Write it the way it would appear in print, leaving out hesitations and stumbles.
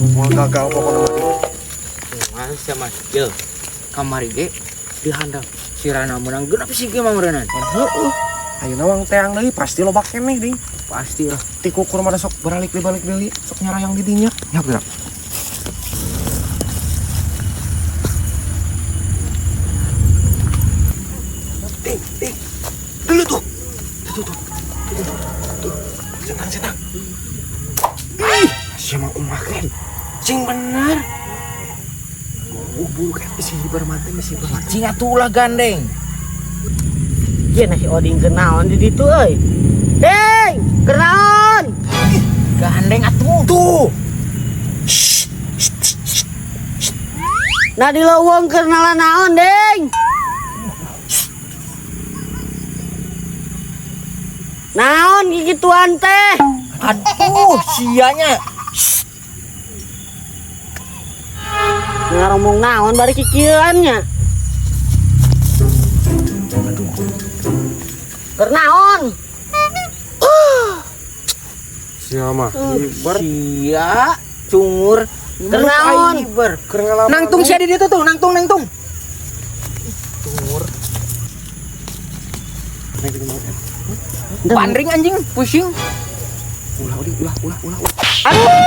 Moal gagal pokona mah. Kumaha sia mah? Ye. Kamari ge dihandap sirana menang genep sih ge mah meureunnan. Heeh. Ayeuna wang teang deui pasti loba keneh ding. Pasti lah. Ti kukur mah sok beralik dibalik deui, sok nyarayang di dinya. Ya gerak. Ding, ding. Dulu tuh. Tuh, tuh, tuh. Tuh, tuh, tuh. Centang, centang. Ih, siapa umah kan? Cing bener. Buru kan si hibar mantan, si hibar mantan. Cing atuh ulah gandeng. Ye na si Oding kenaon di ditu euy. Ding, kenaon? Gandeng atuh. Tuh. Nah di leuweung kenalan naon, Ding? Naon gigituan teh? Aduh, sianya. Ngaromong naon bari kikieuan nya. Keur naon? Siapa? Hibar. Sia cungur. Keur naon? Hiber. Keur ngalaman. Nangtung sia di ditu tuh, nangtung nangtung. Cungur. Pandring anjing, pusing. Ulah, ulah, ulah, ulah, ulah. Aduh!